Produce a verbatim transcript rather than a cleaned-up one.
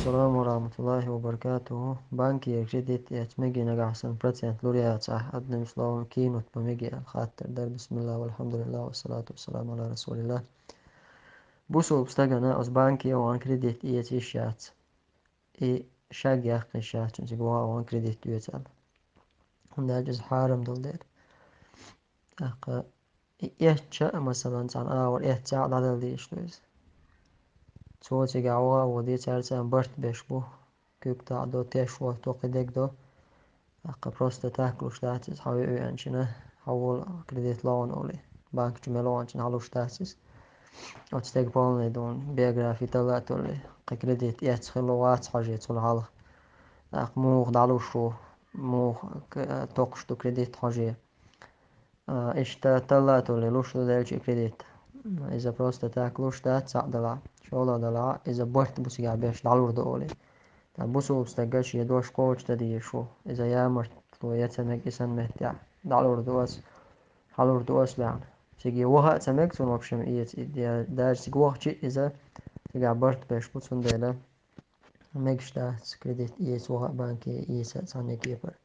Салам ва рахматуллахи ва баракатуху. Банкера кредит эца меги нагахь санна процент лур яцахь, одним словом, кийнут ма меги аьлла хаттар дара. Бисмилла, валхамдулилла, вассалату вассаламу ала расулилла. Бусулба стагана оцу банке ван кредит эца йиш яц. И шаг яккха йиш яц, цуьнан цига ван кредит оьцу аьлла. ХӀунда аьлча иза хьарам долу дела. ТӀаккха и эцча а, масалан, цхьана агӀор эццехь а дӀадала дезаш ду иза. Цо цигахь ваха а воде, цаьрца а барт беш бу. Куьг таӀа до, теш вохто, кхидерг до. ТӀаккха просто так луш дац иза, хьан веа веанчина, хьан волу кредит логӀана олий. Банка чу мел логӀанчина хьан луш дац иза. Оцу стеган полный дуьйна биографи талла а толлий, кхин кредит эцна хилла вац хьожий цунна хьалха. ТӀаккха муха дӀалуш ву, муха к-, токхуш ду кредит хьожий. А, иштта талла а толлий луш ду делча и кредит. Иза просто так луш дац, цхьаъ далахь, шолгӀа далахь, иза барт бу цигахь беш дӀалур ду олий. Ткъа бусулба стага шен дош кхочушдан дезаш ву. Иза ямартло я ца мега и санна меттехь, дӀалур ду ас, хьалур ду ас баьхна. Цига ваха а ца мега цунна, в общем, эца и де-, даже цига вахча а иза цигахь барт беш бу, цундела мегаш дац кредит эца ваха а, банке эца а цхьана а кепара.